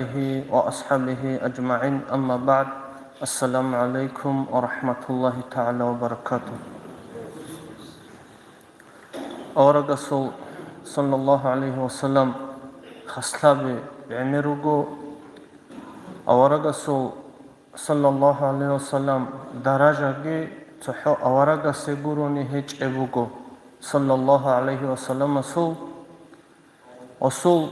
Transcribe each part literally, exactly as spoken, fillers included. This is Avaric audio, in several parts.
آله وأصحابه أجمعين، أما بعد. السلام عليكم ورحمة الله تعالى وبركاته. Аварагасул, саллаллагьу гӀалайгьи ва саллам, хаслъаби гӀемер руго. Аварагасул, саллаллагьу гӀалайгьи ва саллам, даражаги цохӀо аварагасе гурони гьечӀеб буго, саллаллагьу гӀалайгьи ва салламасул. Осул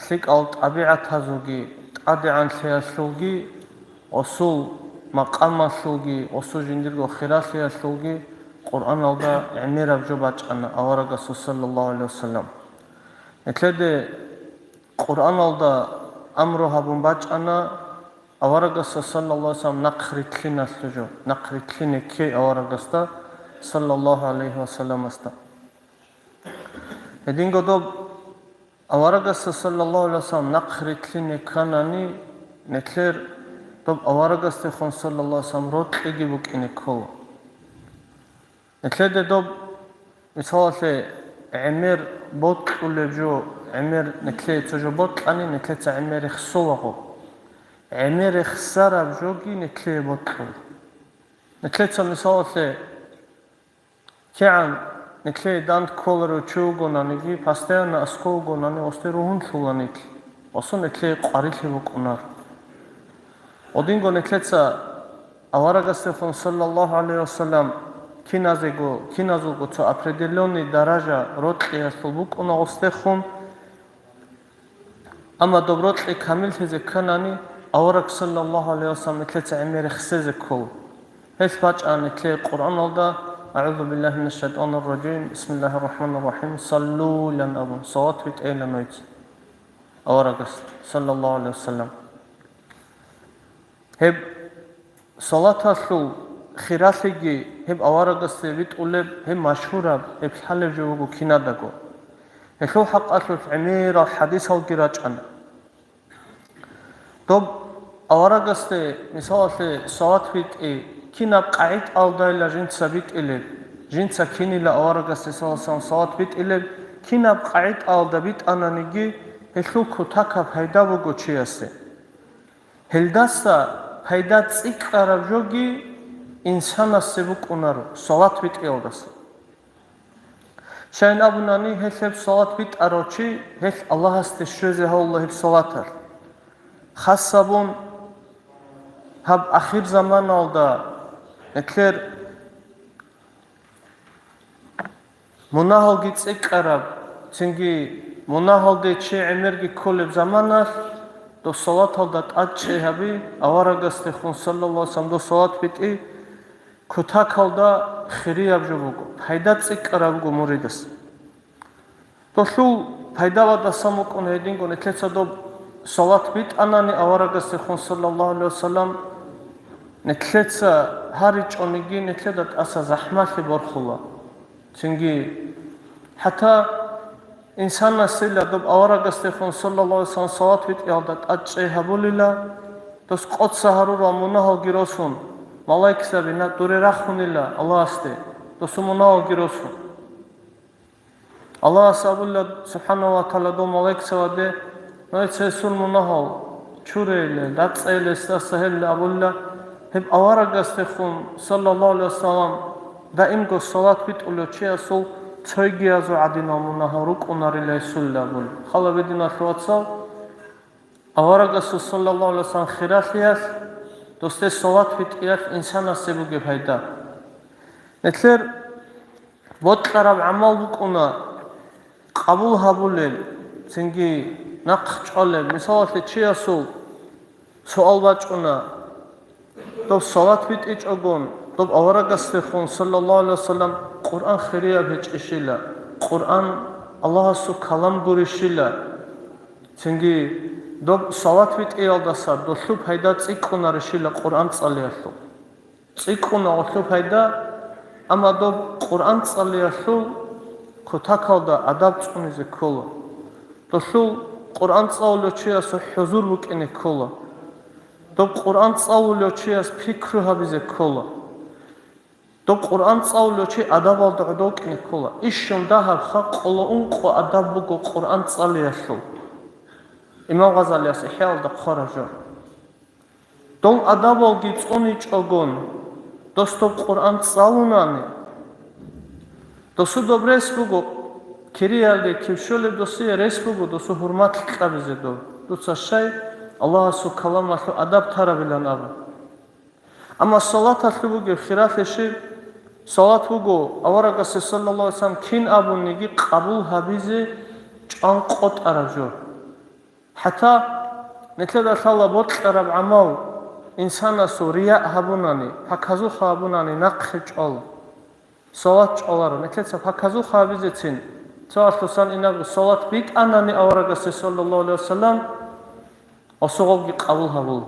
лъикӀал тӀабигӀатазулги, тӀадегӀанлъиялъулги, осул макъамалъулги, осул жиндирго хиралъиялъулги Къуръаналда гӀемераб жо бачӀана аварагасул, саллаллагьу гӀалайгьи ва саллам. Нилъеде Къуръаналда амру гьабун бачӀана аварагасда, саллаллагьу гӀалайгьи ва саллам, нахъ рилълъиналъул жо, нахъ рилълъине ккей аварагасда, саллаллагьу гӀалайгьи ва салламасда. Гьединго доб аварагасда, саллаллагьу гӀалайгьи ва саллам, нахъ рилълъине кканани, нилъер доб аварагасдехун, саллаллагьу гӀалайгьи ва саллам, рокьиги букӀине ккола. Нилъеде доб, мисалалъе, гӀемер бокьулеб жо, гӀемер нилъее цо жо бокьани, нилъеца гӀемер рехсолаго. ГӀемер рехсараб жоги нилъее бокьула. Нилъеца, мисалалъе, кигӀан нилъее данд кколарев чи вугонаниги, постоянно аскӀов вугонани, осде ругьунлъула нилъ, осун нилъее къварилъи букӀунар. Гьединго нилъеца аварагасдехун, саллаллагьу гӀалайгьи ва саллам, киназего, киназулго цо определённый даража рокьиялъул букӀуна гъосдехун, амма доб рокьи камиллъизе кканани, авараг, саллаллагьу гӀалайгьи ва саллам, нилъеца гӀемер рехсезе ккола. Гьелъ бачӀана нилъее Къуръаналда: «АгӀузу биллагьи минаш шайтӀанир ражим, бисмиллагьир рахӀманир рахӀим, саллу», — илан абун, салават битӀейилан нойц аварагас, саллаллагьу гӀалайгьи ва саллам. Гьеб салаталъул хиралъиги гьеб аварагасде битӀулеб, гьеб машгьураб, гьеб лъалеб жо буго кинадаго. Гьелъул хӀакъалъулъ гӀемерал хӀадисалги рачӀана. Доб аварагасде, мисалалъе, салат битӀи кинаб къагӀидаялдайила жинца битӀилеб, жинца кинила аварагасде, саллаллагьу гӀалайгьи ва саллам, салат битӀилеб, кинаб къагӀидаялда битӀананиги, гьелъул кутакаб пайда буго чиясе. Гьелдаса пайда цӀикӀкӀараб жоги инсанасе букӀунаро салат битӀиялдаса. Щайин абунани, гьелъ гьеб салат битӀарав чи, гьелъ Аллагьасде щвезе гьавула гьеб салаталъ. Хас гьабун, гьаб ахирзаманалда нилъер мунагьалги цӀикӀкӀараб, цинги мунагьалде чи гӀемерги кколеб заманалъ, дос салаталда тӀадчӀей гьаби, аварагасдехун, саллаллагьу гӀалайгьи ва саллам, дос салат битӀи кутакалда хирияб жо буго, пайда цӀикӀкӀараб буго муридас. Долъул пайдабадасан букӀун гьединго, нилъеца доб салат битӀанани аварагасдехун, саллаллагьу гӀалайгьи ва саллам, нилъеца гьаричӀониги, нилъеда тӀаса захӀмалъи борхула. Цинги, хӀатта инсанасила доб аварагасдехун, саллаллагьу гӀалайгьи ва саллам, салат битӀиялда тӀадчӀей гьабулила, дос къоца гьарурал мунагьалги росун, малаикзаби на дуре рахунила Аллагьасде, досул мунагьалги росун. Аллагьас абула, субхӀанагьу ва тагӀала, дов малаикзабаде: «Нужеца гьесул мунагьал чурейилан, рацӀцӀейилан гьесдаса гьелилан», — абула. Гьеб аварагасдехун, саллаллагьу гӀалайгьи ва саллам, даимго салат битӀулев чиясул цойгиязул гӀадинал мунагьал рукӀунарила гьесулилан абула. Хал гьабе, диналъул вацал, аварагасул, саллаллагьу гӀалайгьи ва саллам, хиралъиялъ, досде салат битӀиялъ инсанасе бугеб пайда. Нилъер бокьараб гӀамал букӀуна къабул гьабулеб, цинги нахъ чӀвалеб. Мисалалъе, чиясул суал бачӀуна: доб салат битӀичӀогон, доб аварагасдехун, саллаллагьу гӀалайгьи ва саллам, Къуръан хирияб гьечӀищила, Къуръан Аллагьасул калам гурищила, цинги доб салат битӀиялдаса долъул пайда цӀикӀкӀунарищила Къуръан цӀалиялъул? ЦӀикӀкӀуна гъолъул пайда, амма доб Къуръан цӀалиялъул кутакалда адаб цӀунизе ккола. Долъул Къуръан цӀалулев чиясул хӀузур букӀине ккола. Доб Къуръан цӀалулев чияс пикру гьабизе ккола. Доб Къуръан цӀалулев чи адабалда гӀодов вукӀине ккола. Ишшун дагьабха къоло ункъо адаб буго Къуръан цӀалиялъул. Имам Гъазалияс ИхӀяалда хъвараб жо. Дол адабалги цӀуничӀогон, дос доб Къуръан цӀалунани, досу доб рес буго, кириялде кив щолеб досие рес буго, досу гьурмат кьабизе доб. Дуца щай Аллагьасул каламалъул адаб тарабилан абу. Амма салаталъул бугеб хиралъе щиб? Салат буго аварагасе, саллаллагьу гӀалайгьи вассалам, кин абуниги къабул гьабизе чӀван къотӀараб жо. ХӀатта нилъеда лъала бокьараб гӀамал инсанасул рияъ гьабунани, паказуха гьабунани нахъе чӀвала. Салат чӀваларо, нилъеца паказуха гьабизецин, цо алъусан инабго салат битӀанани аварагасе, саллаллагьу гӀалайгьи вассалам, осугъабги къабул гьабула.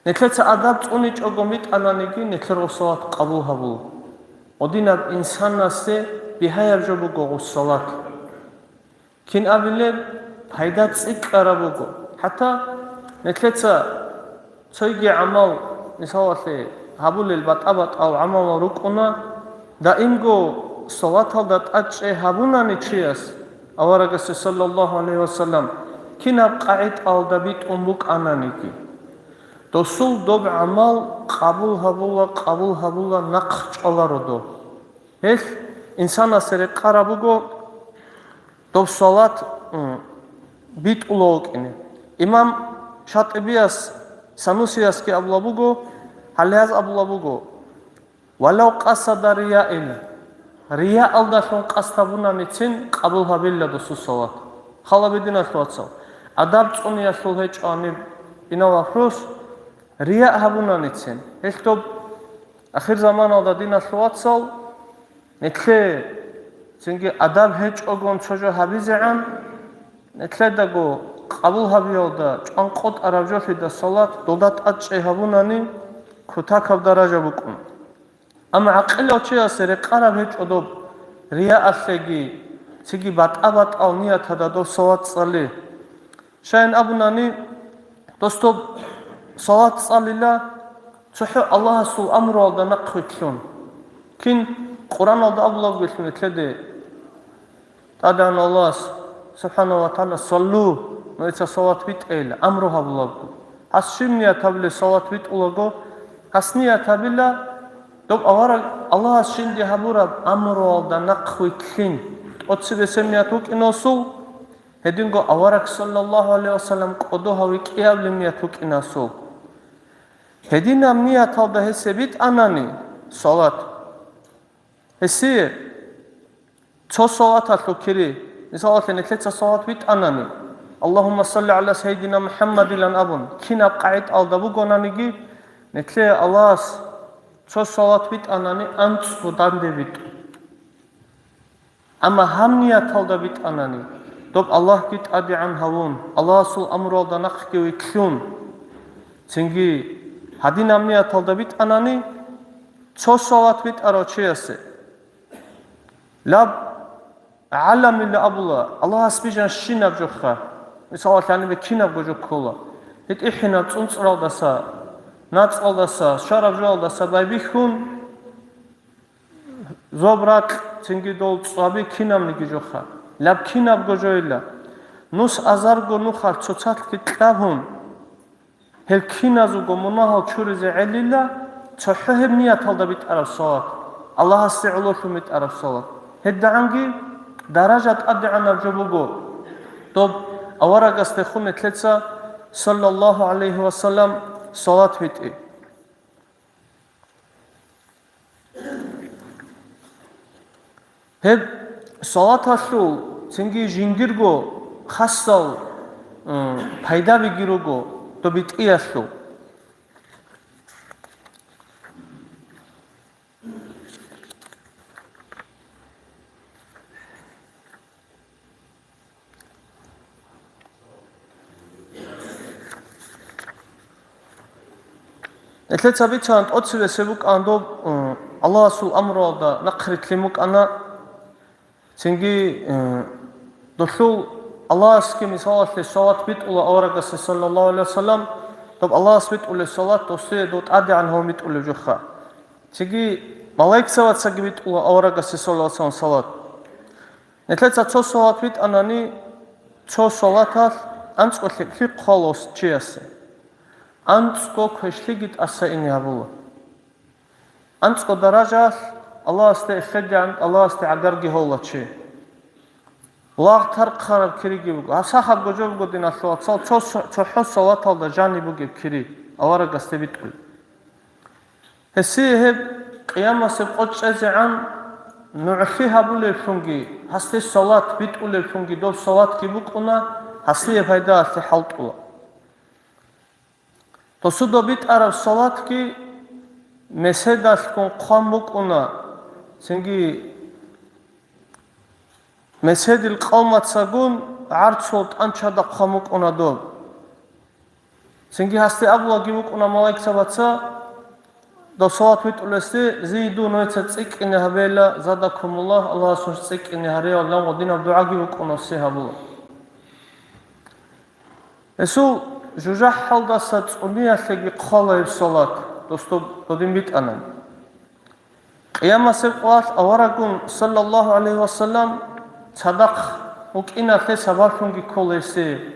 Нилъеца адаб цӀуничӀого битӀананиги, нилъер гъусалат къабул гьабула. Гъудинаб инсанасде бигьаяб жо буго гъусалат. Кин абилеб, пайда цӀикӀкӀараб буго. ХӀатта нилъеца цойги гӀамал, мисалалъе, гьабулел батӀа-батӀал гӀамалал рукӀуна, даимго салаталда тӀадчӀей гьабунани чияс, аварагасе, саллаллагьу гӀалайгьи вассалам, кинаб къагӀидалда битӀун букӀананиги. Досул доб гӀамал къабул гьабула, къабул гьабула, нахъ чӀваларо доб. Гьелъ инсанасе рекъараб буго доб салат, м, битӀула вукӀине. Имам ШатӀибияс, Санусиясги абула буго, гьалияз абула буго, «Валав къасада рияин», рияалдалъун къасд гьабунаницин къабул гьабила досул салат. Хал гьабе, диналъул вацал. Адаб цӀуниялъул гьечӀо гьаниб инал вапрос, рияъ гьабунаницин. Гьелъ доб ахир заманалда, диналъул вацал, нилъее цинги адаб гьечӀогон цо жо гьабизегӀан, нилъедаго къабул гьабиялда чӀван къотӀараб жолъида салат долда тӀадчӀей гьабунани кутакаб даража букӀун. Амма гӀакъилав чиясе рекъараб гьечӀо доб рияалъеги, цинги батӀа-батӀал ниятада доб салат цӀали. Щайин абунани, дос доб салат цӀалила цохӀо Аллагьасул амруялда нахъвилълъун. Кин Къуръаналда абулаб гуелъул нилъеде? ТӀадегӀан Аллагьас, субхӀанагьу ва тагӀала, «Саллу», нужеца салат битӀейила, амру гьабулабго. Гьас щиб ният гьабилеб салат битӀулаго? Гьас ният гьабила, доб авараг Аллагьас жинде гьабураб амруялда нахъвилълъин, тӀоцебесеб ният вукӀиналъул, гьединго авараг, саллаллагьу гӀалайгьи вассалам, кӀодо гьаве кӀиабилеб ният вукӀиналъул. Гьединаб нияталда гьесие битӀанани салат, гьесие цо салаталъул кири, мисалалъе, нилъеца салат битӀанани, «Аллагьумма салли гӀала сайидина МухӀаммадилан» абун, кинаб къагӀидалда бугонаниги, нилъее Аллагьас цо салат битӀанани анцӀго данде битӀу. Амма гьаб нияталда битӀанани, доб Аллагьги тӀадегӀан гьавун, Аллагьасул амруялда нахъги вилълъун, цинги гьадинаб нияталда битӀанани, цо салат битӀарав чиясе, лаб гӀаламила абула, Аллагьас бижан щинаб жоха. Мисалалъе, гьанибе кинабго жо ккола. ГьитӀихӀинаб цӀунцӀралдаса, нацӀалдаса, щвараб жоялдаса байбихьун, зоб-ракь, цинги дол цӀваби кинабниги жоха. Лаб кинабго жойила. Нус азарго нухалъ цоцалъги кьабун, гьел киназулго мунагьал чуризе гӀелила, цохӀо гьеб нияталда битӀараб салат, Аллагьасде гӀололъун битӀараб салат. ГьедигӀанги даража тӀадегӀанаб жо буго доб аварагасдехун нилъеца, саллаллагьу гӀалайгьи вассалам, салат битӀи. Гьеб салаталъул цинги жиндирго хасал, м, пайдабиги руго доб битӀиялъул. Нилъеца бицан тӀоцебесеб букӀан доб, м, Аллагьасул амруялда нахърилълъин букӀана, цинги, м, долъул Аллагьасги мисалалъе салат битӀула аварагасе, саллаллагьу гӀалайгьи вассалам, доб Аллагьас битӀулеб салат досие дов тӀадегӀан гьавун битӀулеб жоха. Цинги малаикзабацаги битӀула аварагасе, саллаллагьу гӀалайгьи вассалам, салат. Нилъеца цо салат битӀанани, цо салаталъ анцӀго лъикӀлъи хъвалос чиясе. АнцӀго квешлъиги тӀаса ине гьабула. АнцӀго даражаялъ Аллагьасде эхедегӀан Аллагьасде гӀагарги гьола чи. Лагъ тархъараб кириги буго. Гьаб сахабго жо буго, диналъул вацал, цо, цо, цохӀо салаталда жаниб бугеб кири аварагасде битӀулеб. Гьесие гьеб къиямасеб къо чӀезегӀан нугӀлъи гьабулеблъунги, гьасде салат битӀулеблъунги доб салатги букӀуна, гьасие пайдаялъе хӀалтӀула. Досуда битӀараб салатги меседалъгун хъван букӀуна, цинги меседил къавмацагун гӀарцул тӀанчада хъван букӀуна доб. Цинги гьасде абулаги букӀуна малаикзабаца, доб салат битӀулесде, зидун веца цӀикӀкӀине гьабейла, задакумуллагь, Аллагьас нуж цӀикӀкӀине гьариял, лан гъодинаб дугӀаги букӀуна, се гьабула. Гьесул жужахӀалдаса цӀуниялъеги хъвала гьеб салат, досдо додин битӀана. Къиямасеб къоялъ аварагун, саллаллагьу гӀалайгьи вассалам, цадахъ вукӀиналъе сабаблъунги ккола гьесие.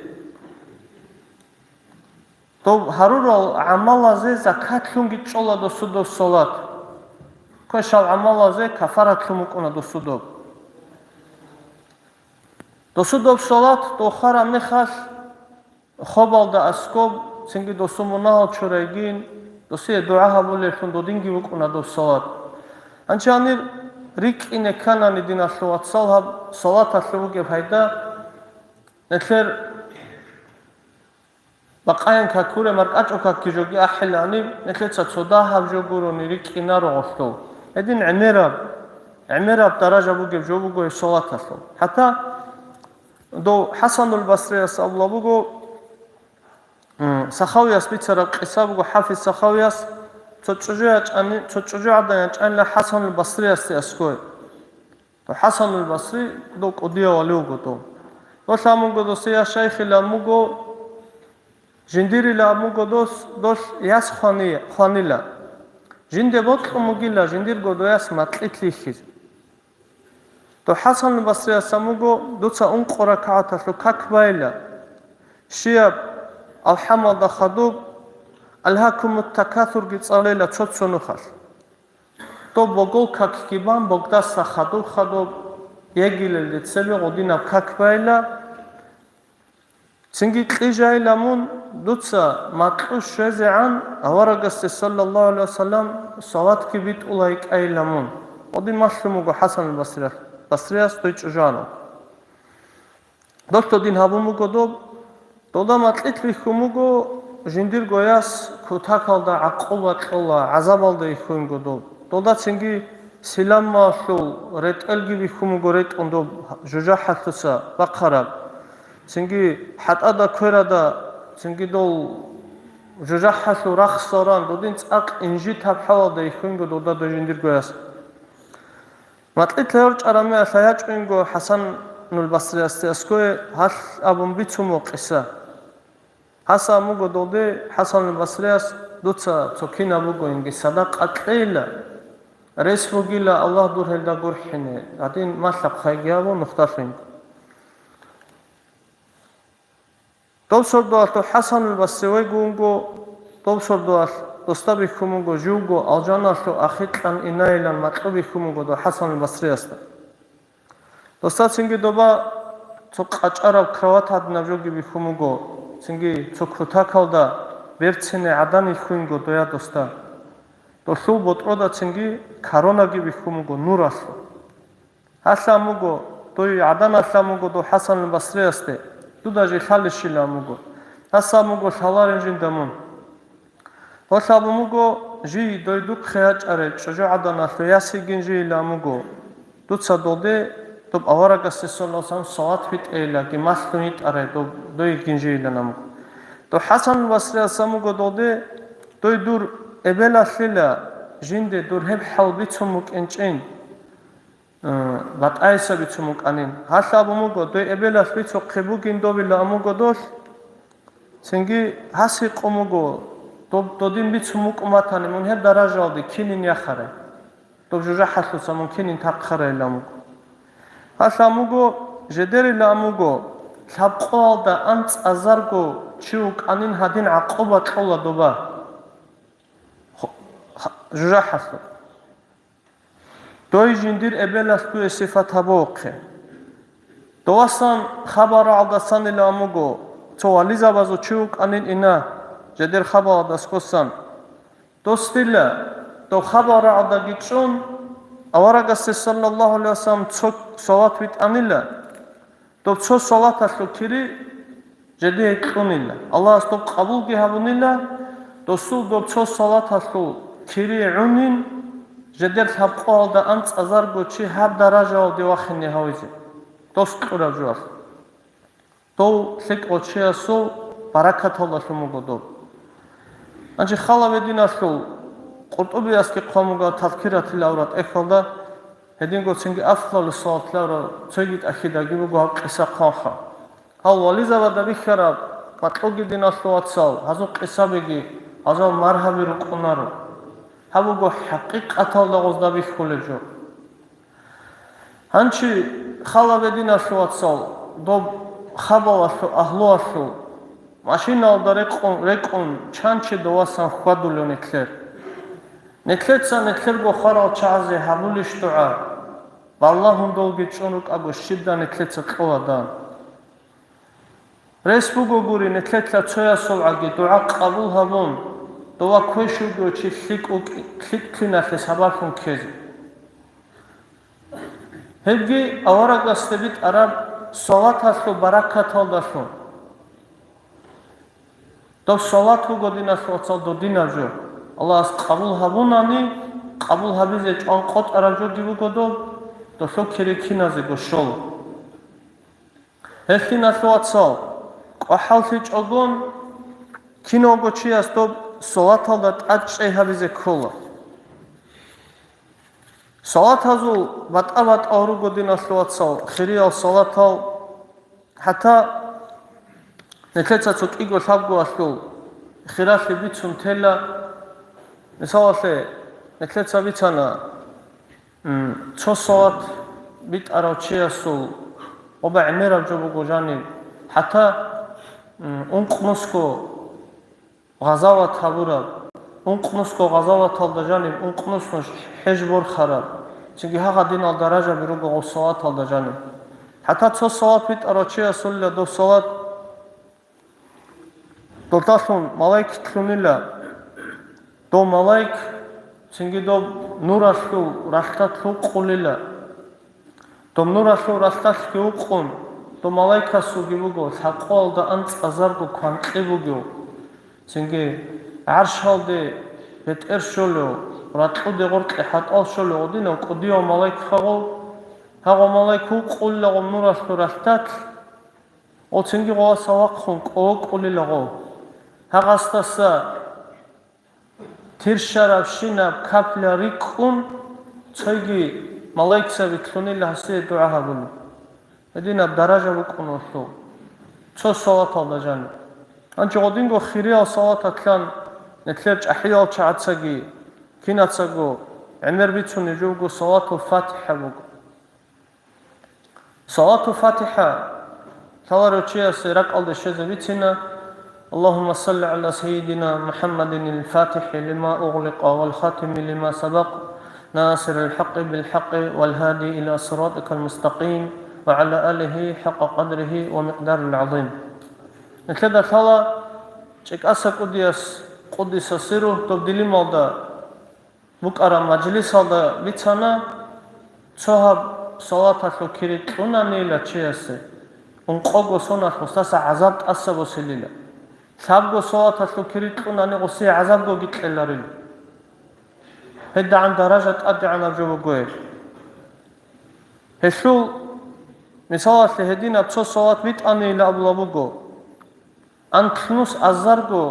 Доб гьарурал гӀамалазе закатлъунги чӀола досудаб салат. Квешал гӀамалазе кафаратлъун букӀуна досудаб. Досудаб салат дохараб мехалъ, хобалда аскоб, цинги досул мунагьал чурайгин, досие дугӀа гьабулеблъун додинги букӀуна доб салат. Гьанчанир рикӀкӀине кканани, диналъул вацал, гьаб салаталъе бугеб пайда, нилъер бакъаян какуре маркӀачӀул какги жоги ахӀилани, нилъеца цо дагьаб жо гурони рикӀкӀинаро гъолъул. Гьедин гӀемераб, гӀемераб даража бугеб жо буго гьеб салаталъул. ХӀатта дов ХӀасанул Басрияс абула буго, м, Сахавияс бицараб къиса буго, ХӀафиз Сахавияс, цо чӀужу ячӀани, цо чӀужу гӀадан ячӀанила ХӀасанул Басриясде аскӀове. То ХӀасанул Басри дов кӀудияв вали вуго дов. Долъ абун буго досие: «Я шайх», — илан буго, жиндирила абун буго дос, долъ яс хвани-, хванила. Жинде бокьун бугила жиндирго дов яс макьилъ вихьизе. То ХӀасанул Басрияс абун буго: «Дуца ункъо ракагӀаталъул как байила. Щияб алхӀамалда хадуб, алгьакумут такасурги цӀалейила цо-цо нухалъ». Доб богол какги бан, богдаса хадуб-хадуб егилелде цебе гъодинаб как байила, цинги кьижайила мун, дуца макьу щвезегӀан аварагасде, саллаллагьу гӀалайгьи вассалам, салатги битӀула йикӀайила мун. Гъодин малъун буго ХӀасанул Басрияс, Басрияс дой чӀужугӀану. Долъ додин гьабун буго доб, долда макьилъ вихьун буго, жиндирго яс кутакалда гӀакъуба кьола, гӀазабалда вихьунго доб. Долда цинги силамалъул ретӀелги вихьун буго ретӀун доб жужахӀалъуса бахъараб. Цинги хӀатӀада кверада, цинги дол жужахӀалъул рахсал ран, додин цӀакъ инжит гьаб хӀалалда вихьунго долда дой жиндирго яс. Макьилъ гьоркьараб мехалъ ячӀунго ХӀасанул Басриясде аскӀове гьалъ абун бицун буго къиса. Гьас абун буго долде ХӀасанул Басрияс: «Дуца цо кинаб бугониги садакъа кьейила, рес бугила Аллагь дур гьелда гурхӀине», гьадин малъа-хъвайги гьабун нухдалъунго. Доб сордоялъ ХӀасанул Басри вайгун вуго, доб сордоялъ досда бихьун буго, живго алжаналъув ахикьан инайилан макьу бихьун буго дов ХӀасанул Басриясда. Досда цинги доба цо къачӀараб кровать гьадинаб жоги бихьун буго, цинги цо кутакалда берцинай гӀадан вихьунго доя досда. Долъул ботӀрода цинги коронаги бихьун буго нуралъул. Гьалъ абун буго, дой гӀадан гьалъ абун буго дов ХӀасанул Басриясде, дуда жий лъалищила абун буго. Гьас абун буго: «Лъаларин жинда мун». Гьалъ абун буго: «Жий дой духъе ячӀарай чӀужугӀаданалъул яс йигин жийила», — абун буго. «Дуца долде доб аварагасде, саллаллагьу гӀалайгьи вассалам, салат битӀейилаги малъун йитӀарай доб дой йигин жийилан», — абун буго. Дов ХӀасанул Басрияс абун буго долде: «Дой дур эбелалъила жинде дур гьеб хӀал бицун букӀинчӀин». Э, батӀайса бицун букӀанин. Гьалъ абун буго, дой эбелалъ бицухъе бугин добила абун буго долъ. Цинги гьас гьикъун буго, доб-, додин бицун букӀун батани, мун гьеб даражалде кинин яхарай? Доб жужахӀалъуса мун кинин тархъарайилан буго? Гьалъ абун буго, жедерила абун буго, лъабкъоялда анцӀазарго чи вукӀанин гьадин гӀакъуба кьола доба. Хо-, ха-, жужахӀалъур. Дой жиндир эбелалъ дуе сифат гьабухъе. Довасан хабар рагӀалдасанила амуго, цо вализабазул чи вукӀанин ина, жедер хабаладасгосан. Дос дила, дов хабар рагӀалдаги чӀун, аварагасде саллаллагьу гӀалайгьи вассалам цо салат витӀанила. Доб цо салаталъул кири жедие кьунила. Аллагьас доб къабулги гьабунила, досул доб цо салаталъул кири гӀунин, жедер лъабкъоялда анцӀазарго чи гьаб даражаялде вахине гьавизе. Дос кьураб жоялъ. Дов лъикӀав чиясул баракаталдалъун буго доб. Гьанже хала бединалъул Къуртубиясги хъван буго Тазкиратил аврат эхалда, гьединго цинги Афдалу салат лавра цойги тӀахьидаги буго гьаб къиса хъванха. Гьал вализабада бихьараб, бакьуги диналъул вацал, гьазул къисабиги, гьазул маргьаби рукӀунаро. Гьаб буго хӀакъикъаталда гъозда бихьулеб жо. Гьанчи хала бединалъул вацал, доб хабалалъул агьлуялъул машиналда рекъун, рекӀун чанчи довасан хьвадулев нилъер. Нилъеца нилъерго хварал чагӀазе гьабулищ дугӀа, балагьун долги чӀун рукӀаго щибда нилъеца кьоладан. Рес буго гури, нилъеца цоясул гӀаги дугӀа къабул гьабун, дова квешав чи лъикӀ вукӀи-, лъикӀлъиналъе сабаблъун ккезе. Гьебги аварагасде битӀараб салаталъул баракаталдалъун. Доб салат буго, диналъул вацал, додинаб жо. Аллагьас къабул гьабунани, къабул гьабизе чӀван къотӀараб жоги буго доб, долъул кири киназего щола. Гьелъ, диналъул вацал, кӀвахӀаллъичӀогон киналго чияс доб салаталда тӀад чӀей гьабизе ккола. Салатазул батӀа-батӀал руго, диналъул вацал, хириял салатал, хӀатта нилъеца цо кӀиго-лъабгоялъул хиралъи бицун тела. Мисалалъе, нилъеца бицана, м, цо салат битӀарав чиясул оба гӀемераб жо буго жаниб, хӀатта, м, ункънусго гъазават гьабураб, ункънусго гъазаваталда жаниб ункънус нуш хӀеж борхараб, цинги гьагъадинал даражаби руго гъов салаталда жаниб. ХӀатта цо салат битӀарав чиясулила дов салат, долдалъун малаик лъунила, дов малаик цинги доб нуралъул ралъдалъ вукъулила. Доб нуралъул ралъдалъги вукъун, доб малаикасулги буго лъабкъоялда анцӀазарго кванкьи бугев, цинги гӀаршалде бетӀер щолев, ракьуде гъоркье хӀатӀал щолев гъодинав кӀудияв малаик хагъов, гьагъо малаик вукъулила гъоб нуралъул ралъдалъ, гъо цинги гъоваса вахъун кӀо вукъулила гъов. Гьагъасдаса Тиршарабщинаб капля рикӀкӀун, цойги малаикзаби лъунила гьасие дугӀа гьабуна. Гьединаб даража букӀун гьелъул цо салаталда жаниб. Гьанже гъодинго хириял салаталъан нилъер чӀахӀиял чагӀацаги кинацаго гӀемер бицунеб жо буго салатул ФатихӀа буго. Салату ФатихӀа лъаларев чиясе ракӀалде щвезе бицина: اللهم صل على سيدنا محمد الفاتح لما أغلق والخاتم لما سبق ناصر الحق بالحق والهادي إلى صراطك المستقيم وعلى آله حق قدره ومقداره العظيم. Нилъеда лъала ЧӀикӀаса кӀудияс, къуддиса сирругьу, доб Дилималда букӀараб мажлисалда бицана, цо гьаб салаталъул кири кьунанила чиясе, ункъого соналъ гъусдаса гӀазаб тӀаса босилила. Лъабго салаталъул кири кьунани гъусие гӀазабгоги кьеларила. ГьедигӀан даража тӀадегӀанаб жо буго гьеб. Гьелъул мисалалъе гьединаб цо салат битӀанила абула буго. Анлънус азарго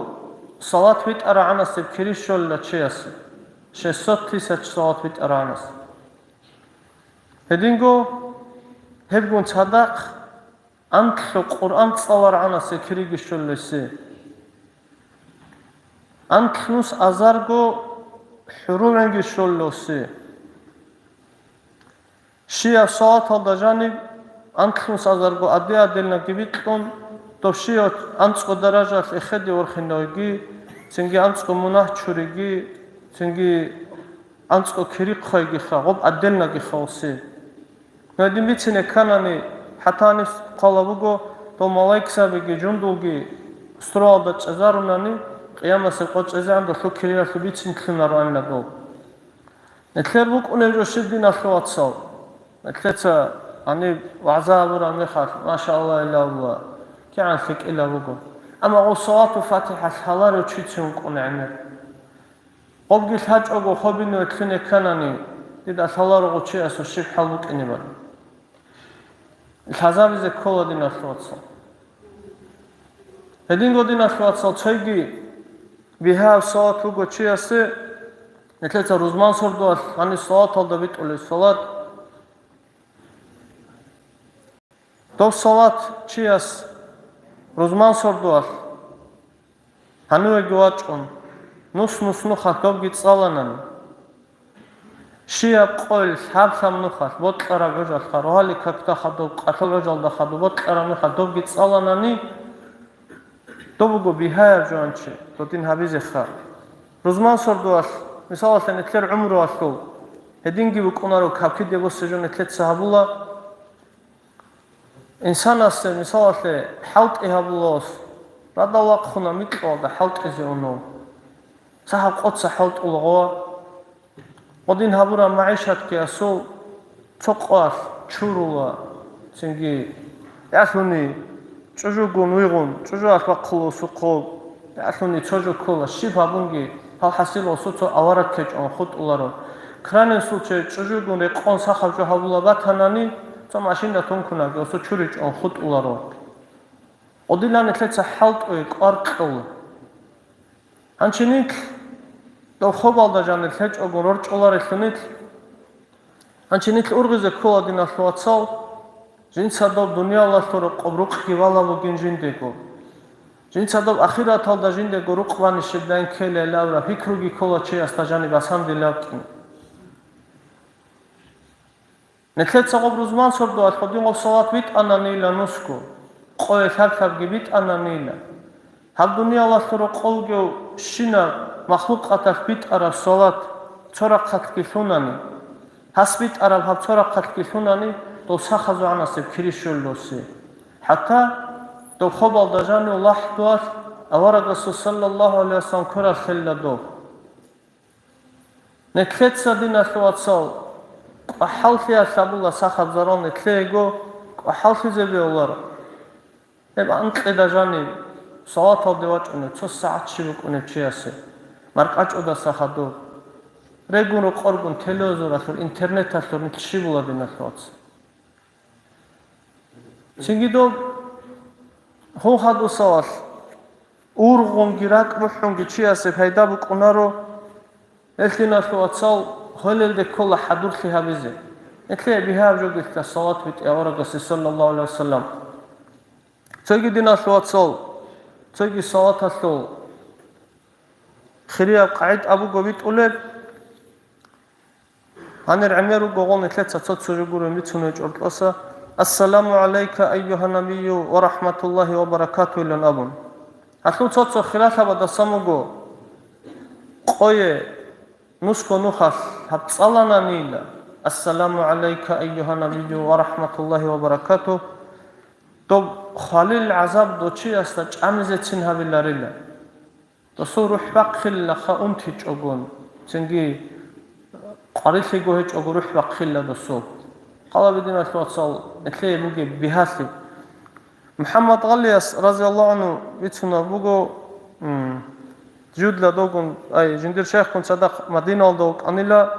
салат витӀарагӀанасеб кири щолила чиясе, шестьсот тысяч салат витӀарагӀанас. Гьединго гьебгун цадахъ анлъго Къуръан цӀаларагӀанасе кириги щолила гьесие. Анлънус азарго хӀурулгӀинги щолила гьесие. Щияб салаталда жаниб анлънусазарго аде-аделнаги бикьун, дов щияв анцӀго даражалъ эхеде ворхинавги, цинги анцӀго мунагь чуриги, цинги анцӀго кири хъвайгиха, гъоб аделнагиха усе. Гьедин бицине кканани, хӀатта гьаниб хъвала буго, дов малаикзабиги жундулги строялда чӀезарунани, къиямасеб къо чӀезегӀан долъул кириялъул бицин лъунароанила дов. Нилъер букӀунеб жо щиб, диналъул вацал? Нилъеца гьаниб вагӀза гьабураб мехалъ, машааллагь, илалла, кигӀан лъикӀила буго. Амма гъов салату фатихӀа лъаларев чи цин вукӀуна гӀемер. Гъобги лъачӀого хобине лъуне кканани, дида лъаларо гъов чиясул щиб хӀал букӀинебали. Лъазабизе ккола, диналъул вацал. Гьединго, диналъул вацал, цойги бигьаяб салат буго чиясе, нилъеца рузман сордоялъ гьаниб салаталда битӀулеб салат. Дов салат чияс рузман сордоялъ гьанивеги вачӀун, нус-нус нухалъ добги цӀаланани, щияб къойил лъаб-лъаб нухалъ бокьараб гӀужалъха, рогьалил какда хадуб, къалъул гӀужалда хадуб бокьараб нухалъ добги цӀаланани, доб буго бигьаяб жуанчи, додин гьабизеха. Рузман сордоялъ, мисалалъе, нилъер гӀумруялъул гьединги букӀунаро, капкиде босе жо нилъеца гьабула. Инсанасе, мисалалъе, хӀалтӀи гьабулас, радал вахъуна микьалда хӀалтӀизе унав. Сахаб къоца хӀалтӀула гъова. Гъодин гьабураб магӀишатги асул цо къоялъ чурула, цинги ялъуни чӀужугун вигъун, чӀужуялъ вахъула усухъо, ялъуни цо жо ккола, щиб гьабунги, гьал хӀасил гъосул цо авараг ккечӀон хутӀуларо. Крайний случай, чӀужугун рекъон сахаб жо гьабула батанани, цо машина тункунаги гъосул чуричӀон хутӀуларо. Гъодилан нилъеца хӀалтӀуе кӀвар кьола. Гьанчи нилъ дов хобалда жанир лъечӀого рорчӀоларелъул нилъ. Гьанчи нилъ ургъизе ккола, диналъул вацал, жинца доб дуниялалъул рокъоб рукъги вала бугин жиндего. Жинца доб ахираталда жиндего рукъ банищеб дайн ккелейилавра пикруги ккола чиясда жаниб асандилабкӀин. Нилъеца гъоб рузман сордоялъ гъодин гъоб салат битӀананила нусго, къое лъаб-лъабги битӀананила. Гьаб дуниялалъул рокъов вугев щинаб махлукъаталъ битӀараб салат цо рахъалъги лъунани, гьас битӀараб гьаб цо рахъалъги лъунани, дов сахазугӀанасеб кири щолелъусе. ХӀатта дов хобалда жанив лахӀдуялъ аварагасул саллаллагьу гӀалайгьи вассалам квералъ лъела дов. Нилъеца, диналъул вацал, кӀвахӀаллъиялъ абула сахабзарал нилъего кӀвахӀаллъизе бегьуларо. Гьеб анкьида жанив салаталде вачӀунев цо сагӀат щиб букӀунеб чиясе, маркӀачӀудаса хадуб, регун-рокъоргун телевизоралъур, интернеталъур нилъ щибула, диналъул вацал. Цинги доб гьун хадусалалъ ургъунги ракӀ бухӀунги чиясе пайда букӀунаро, гьелъ, диналъул вацал, гьелелде ккола хӀадурлъи гьабизе. Гьелъие бигьаб жо гьелъа салат битӀи аварагасе, саллаллагьу гӀалайгьи вассалам. Цоги, диналъул вацал, цоги салаталъул хирияб къагӀида буго битӀулеб. Гьанир гӀемер руго гъол нилъеца цо-цо жо гурин бицунев чӀоркьоса: «Ассаламу гӀалайка, айюгьа набию ва рахӀматуллагьи ва баракатугьу», – илан абун. Гьалъул цо-цо хиралъабадасан буго: къое нусго нухалъ гьаб цӀалананила: «Ассаламу гӀалайка, айюгьа набию ва рахӀматуллагьи ва баракатугь», доб хвалил гӀазаб дов чиясда чӀамизецин гьабиларила. Досул рухӀ бахъилаха унтичӀогун, цинги къварилъиго гьечӀого рухӀ бахъила досул. Хъалаби, диналъул вацал, нилъее бугеб бигьалъи. МухӀаммад Гъалияс, разияллагьу гӀангьу, бицунаб буго, м, жудла догун, ай, жиндир шайхгун цадахъ Мадиналда вукӀанила,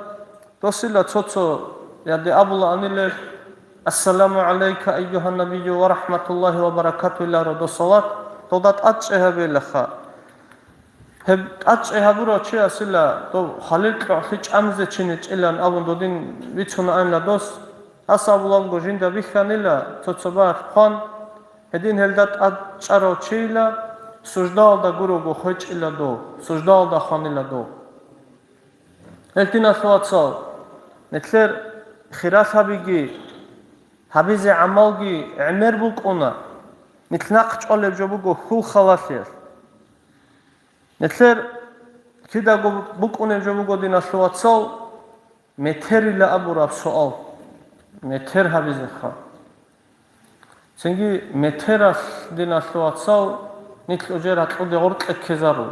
досила цо-цо яде абулаанилел: «Ассаламу гӀалайка, айюгьа набию ва рахӀматуллагьи ва баракатугьу», – иларо досалат, дода тӀадчӀей гьабелаха. Гьеб тӀадчӀей гьабурав чиясила дов хвалил кьогӀлъи чӀамизе чи нечӀилан абун додин бицунаанила дос. Гьас абулабго жинда бихьанила цо-цо багьалъ хъван, гьедин гьелда тӀадчӀарав чийила суждаялда гурого хвечӀила дов, суждаялда хванила дов. Гьел, диналъул вацал, нилъер хиралъабиги, гьабизе гӀамалги гӀемер букӀуна, нилъ нахъ чӀвалеб жо буго хьул халалъиялъ. Нилъер кидаго букӀунеб жо буго, диналъул вацал, метерила абураб суал. Метер гьабизеха. Цинги метералъ, диналъул вацал, нилъ уже ракьуде гъоркье ккезару.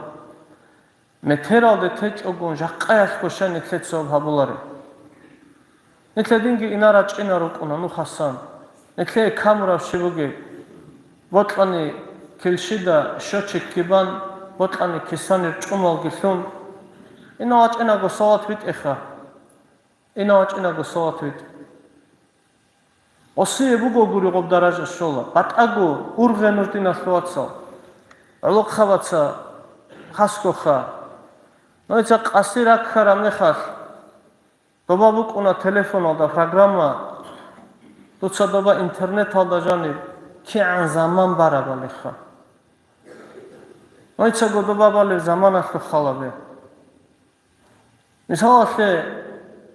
Метералде течӀогун жакъаялъго щай нилъеца гьабулареб? Нилъ гьединги инар рачӀинар рукӀуна нухасан. Нилъее камураб щиб бугеб? Бокьани килщида щочикки бан, бокьани кисанир чӀумалги лъун. Инав вачӀинаго салат витӀеха. Инав вачӀинаго салат витӀе. Осие буго гури гъоб даража щола, батӀаго ургъе нуж, диналъул вацал. ГӀолохъабаца хасгоха. Нужеца къаси раккараб мехалъ, доба букӀуна телефоналда программа, дуца доба интернеталда жаниб кигӀан заман барабалиха. Нужецаго доба балеб заманалъул халабе. Мисалалъе,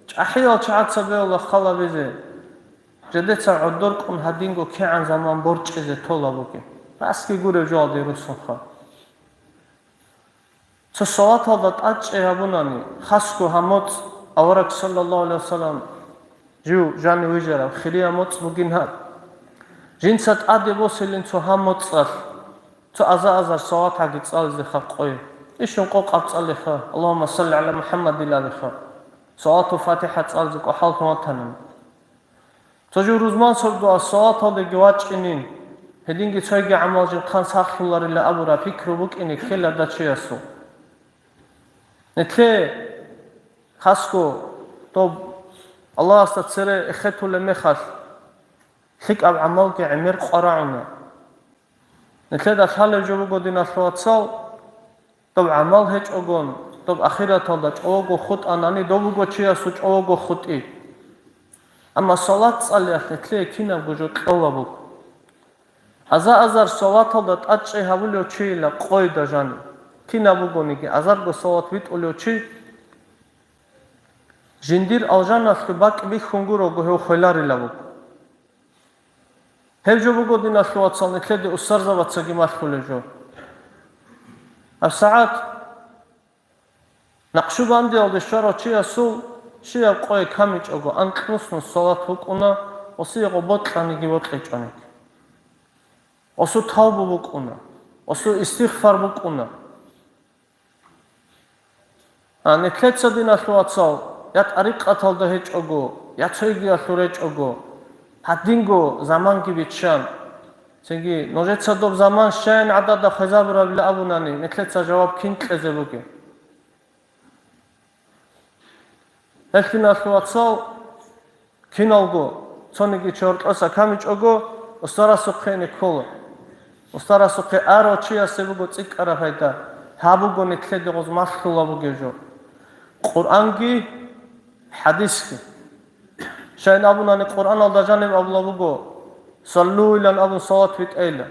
чӀахӀиял чагӀаца бегьула халабизе, жидеца гӀодор кӀун гьадинго кигӀан заман борчӀизе тола бугеб, расги гуреб жоялде руссунха. Цо салаталда тӀадчӀей гьабунани, хасго гьаб моцӀ, авараг саллаллагьу гӀалайгьи вассалам жив жанив вижараб хирияб моцӀ бугин гьаб. Жинца тӀаде босилин цо гьаб моцӀалъ цо аза-азар салатги цӀализе халкъое. Ишун къокъаб цӀалеха, Аллагьумма салли гӀала МухӀаммад илалиха. Салатул ФатихӀа цӀализе кӀвахӀаллъун ватанин. Цо жив рузман сордо ассалаталдеги вачӀинин, гьединги цойги гӀамал жинхъан сахлъуларила абураб пикру букӀине ккела дачиясул. Нилъее хасго доб Аллагьасда цере эхетулеб мехалъ, лъикӀаб гӀамалги гӀемер къварагӀуна. Нилъеда лъалеб жо буго, диналъул вацал, доб гӀамал гьечӀогон, доб ахираталда чӀого хутӀанани, доб буго чиясул чӀого хутӀи. Амма салат цӀалиялъ нилъее кинабго жо кьола буго. Аза-азар салаталда тӀадчӀей гьабулев чийила къойда жанив. Кинаб бугониги азарго салат витӀулев чи, жиндир алжаналъул бакӀ бихьун гурого гьев хвеларила буго. Гьеб жо буго, диналъул вацал, нилъеде устарзабацаги малъулеб жо. ГьабсагӀат Накъшубандиялде щварав чиясул щибаб къое камичӀого анкьнуснус салат букӀуна, осиего бокьаниги бокьичӀониги. Осу тавбу букӀуна, осу истигъфар букӀуна. А, нилъеца, диналъул вацал, я тӀарикъаталда гьечӀого, я цойгиялъур гьечӀого, гьадинго заманги биччан. Цинги нужеца доб заман щайин гӀадада хвезабурабила абунани, нилъеца жаваб кин кьезе бугеб? Гьелъ, диналъул вацал, киналго, цониги чи гьоркьоса камичӀого, устарасухъе ине ккола. Устарасухъе арав чиясе буго цӀикӀкӀараб пайда, гьаб буго нилъеде гъоз малъула бугеб жо. Къуръанги, хӀадисги. Щайин абунани, Къуръаналда жаниб абула буго, «Саллу», илан абун салат витӀейила.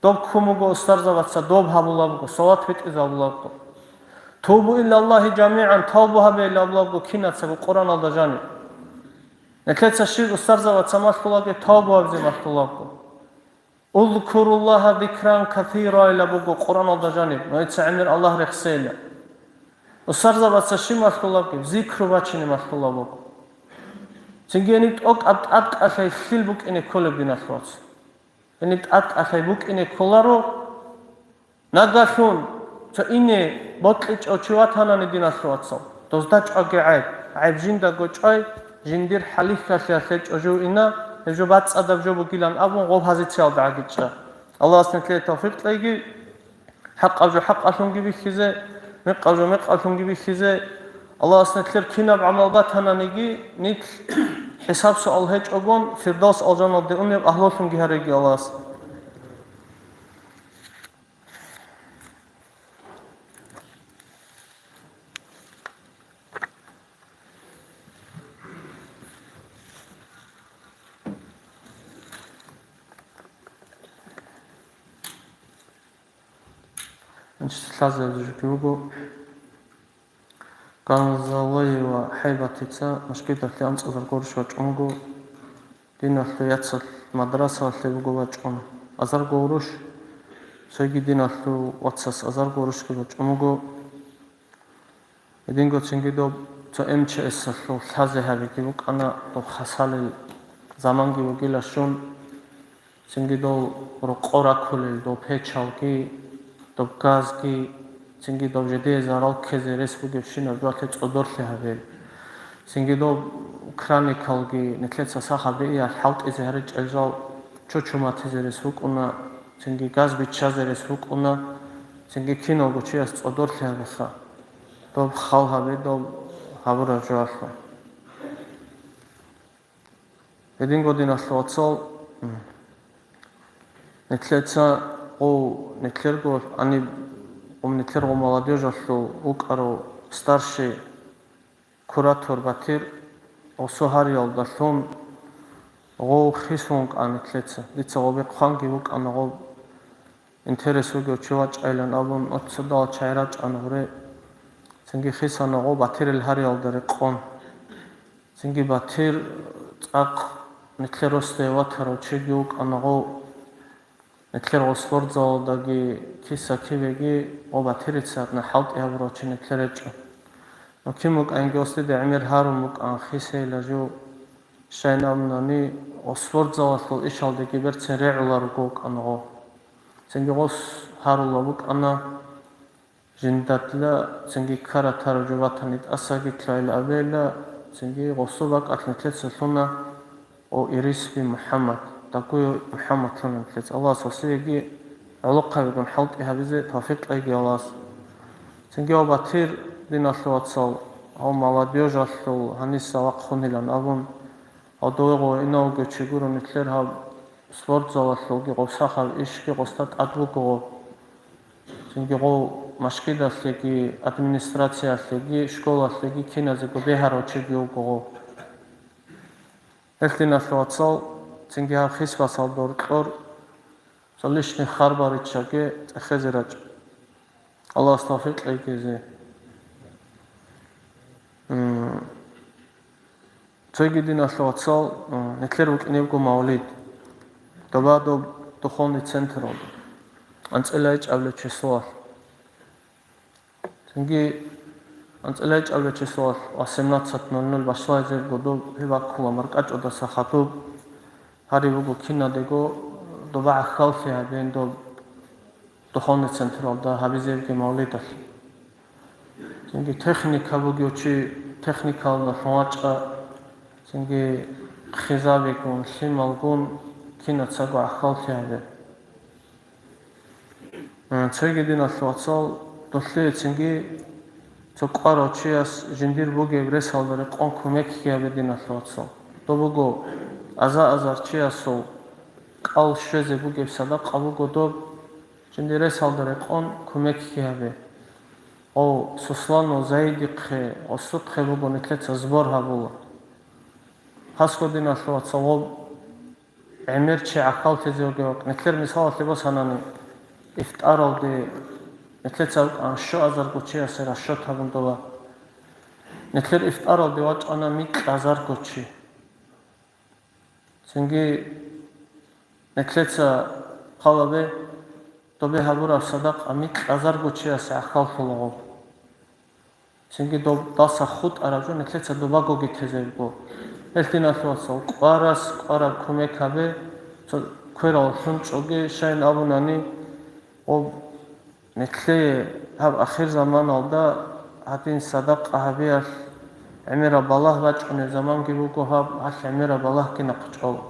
Доб ккун буго устарзабаца, доб гьабула буго, салат витӀизабула буго. «Тубу илаллагьи жамигӀан», тавбу гьабейилан абула буго кинацаго Къуръаналда жаниб. Нилъеца щиб устарзабаца малъулаги тавбу гьабизе малъула буго. «Узкуруллагьа зикран касира», ила буго Къуръаналда жаниб, нужеца гӀемер Аллагь рехсейила. Устарзабаца щиб малъулаги, зикру бачине малъула буго. Цинги гьениб тӀокӀаб тӀадкӀалъай лъил букӀине кколеб, диналъул вацал. Гьениб тӀадкӀалъай букӀине кколаро, нагагьлъун цо ине бокьичӀев чи ватанани, диналъул вацал, дозда чӀваги гӀайб, гӀайб жиндаго чӀвай, жиндир хӀалихьалъиялъе чӀужу ина, гьеб жо бацӀцӀадаб жо бугилан абун, гъоб гьазициялда гӀагичӀа. Аллагьас нилъее тавфикъ кьейги, хӀакъаб жо хӀакъалъунги бихьизе, мекъаб жо мекъалъунги бихьизе. Аллагьас нилъер кинаб гӀамал батананиги, нилъ хӀисаб-суал гьечӀогон Фирдавс алжаналде унеб агьлулъунги гьареги Аллагьас. Значит, лъазабизе жуги буго. Ганзалиева ХӀайбатица мажгиталъе анцӀазар гъурущ вачӀун вуго. Диналъул яцалъ мадрасалъе буго бачӀун азарго гъурущ, цоги диналъул вацас азарго гъурущги бачӀун буго. Гьединго цинги доб цо М Ч С-алъул лъазе гьабиги букӀана, доб хасалел заманги вугила щун, цинги дол рокъо ракулел дол печалги, доб газги, цинги доб жидее зарал ккезе рес бугебщинаб жоялъе цӀодорлъи гьабел. Цинги доб краникалги, нилъеца сахаб бегӀиялъ хӀалтӀизе гьаричӀел жал чочуматизе рес букӀуна, цинги газ биччазе рес букӀуна, цинги киналго чияс цӀодорлъи гьабеха. Доб хал гьабе, доб гьабураб жоялъул. Гьединго диналъул вацал, м, нилъеца гъов нилъерго, гьаниб гъов нилъерго молодёжалъул вукӀарав старший куратор Батир, гъосул гьариялдалъун гъов хисун кӀан нилъеца. Дица гъобихъ хъванги вукӀана гъоб. Интерес вугев чи вачӀайилан абун, оццадал чай рачӀана гъуре. Цинги хисана гъо Батирил гьариялда рекъон. Цинги Батир цӀакъ нилъер росдае ватарав чиги вукӀана гъо. Нилъер гъо спортзалалдаги киса-кибеги гъо Батирица гьадна хӀалтӀи гьабурав чи нилъер гьечӀо. Ну, кин букӀанги осдеде гӀемер гьарун букӀан хисейила жо. Щайин абунани, гъо спортзалалъул ишалдеги берцин регӀуларого вукӀана гъо. Цинги гъос гьарула букӀана, жиндатила цинги ккара-тара жо батани тӀасаги лъайила абейила, цинги гъосул бакӀалъ нилъеца лъуна, о, Ирисби МухӀаммад, Дагуев МухӀаммад лъуна нилъеца. Аллагьас гъосиеги гӀолохъабигун хӀалтӀи гьабизе тавфикъ кьеги Аллагьас. Цинги гьав Батир, диналъул вацал, гьав молодёжалъул гьаниса вахъунилан абун, гьав дове гъо инавго чи гуро нилъер гьаб спортзалалъулги гъосахаб ишги гъосда тӀад буго гъо. Цинги гъо машгидалъеги, администрациялъеги, школалъеги киназего бегьарав чиги вуго гъо. Гьелъ диналъул вацал, цинги гьаб хисбасал доркьор цо лишний харбариччаги цӀехезе рачӀ. Аллагьас тавфикъ кьейгезе. М, Цоги диналъул вацал, м, нилъер вукӀинебго мавлид. Доба доб духовный централда. АнцӀила ичӀабилеб числоялъ. Цинги анцӀила ичӀабилеб числоялъ восемнадцать ноль ноль башлагьизебго доб гьеб баккула маркӀачӀудаса хадуб. Гьариб буго кинадего доба гӀахьаллъи гьабеян доб духовный централда гьабизебги мавлидалъ. Цинги техника бугев чи техникалдалъун вачӀа, цинги хизабигун, лъималгун кинацаго гӀахьаллъи гьабе. Э, цоги диналъул вацал, долъие цинги цо кӀварав чияс жиндир бугеб ресалда рекъон кумекги гьабе, диналъул вацал. Доб буго аза-азар чиясул кӀал щвезе бугеб садакъа буго доб, жиндир ресалда рекъон кумекги гьабе. Гъов Сусланул Заидихъе, гъосухъе буго нилъеца сбор гьабула. Хасго, диналъул вацал, гъоб гӀемер чи гӀахьаллъизе вугев вукӀ. Нилъер мисалалъе босанани, ифтаралде нилъеца вукӀан щуазарго чиясе расчет гьабун дола. Нилъер ифтаралде вачӀана микьазарго чи. Цинги нилъеца хъалабе добе гьабураб садакъа микьазарго чиясе гӀахьаллъулаго. Цинги доб даса хутӀараб жо нилъеца добагоги тезе буго. Гьелъ, диналъул вацал, кӀварас кӀвараб кумек гьабе, цо кверал лъунчӀоги, щайин абунани, гъоб нилъее гьаб ахирзаманалда гьадин садакъа гьабиялъ гӀемераб балагь бачӀунеб заманги буго гьаб, гьалъ гӀемераб балагьги нахъчӀвала.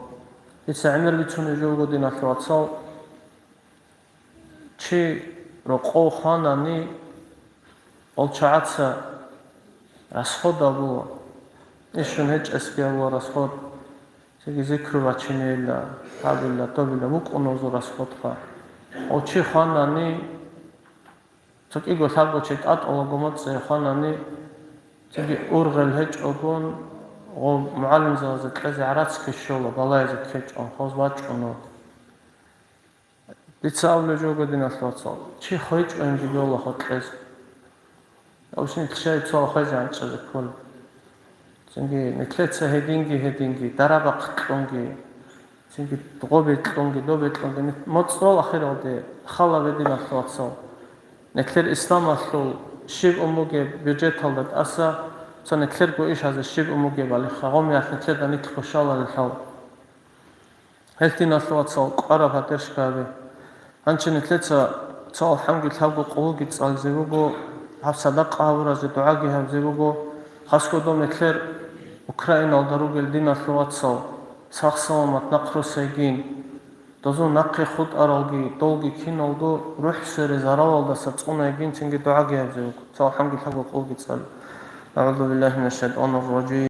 Дица гӀемер бицунеб жо буго, диналъул вацал, чи рокъов хванани, гъол чагӀаца расход абула. Ишун гьечӀесги абула расход. Цеги зикру бачинейила, гьабила, добила, букӀун гъозул расходха. Гъол чи хванани, цо кӀиго лъабго чи тӀатӀалаго моцӀи хванани, цеги ургъел гьечӀогун, гъол мугӀалимзабазе кьезе гӀарацги щола, балагьизе ккечӀун, гъоз бачӀуна. Дица абулеб жо буго, диналъул вацал, чи хвечӀоинги бегьула хвекьезе. Абусин ил щай цо хвезе гӀанчӀезе ккола. Цинги нилъеца гьединги, гьединги, дарабахъ кьунги, цинги гъобе кьунги, добе кьунги, нилъ-, моцӀрол ахиралде хала бединалъул вацал. Нилъер исламалъул щиб ун бугеб бюджеталда тӀаса, цо нилъерго ишазе щиб ун бугебали, гъомиялъ нилъеда нилъго щаларелъул. Гьел диналъул вацал, къвараб гьадершкаби. Гьанчи нилъеца цо алхӀамги лъабго къулги цӀализе буго, гьаб садакъа гьабуразе дугӀаги гьабизе буго, хасго доб нилъер Украиналда ругел диналъул вацал, сах-саламат нахърусайгин, дозул нахъе хутӀаралги, долги киналго рухӀ свере заралалдаса цӀунайгин цинги дугӀаги гьабизе буго, цо алхӀамги лъабго къулги цӀали. أعوذ بالله من الشيطان الرجيم.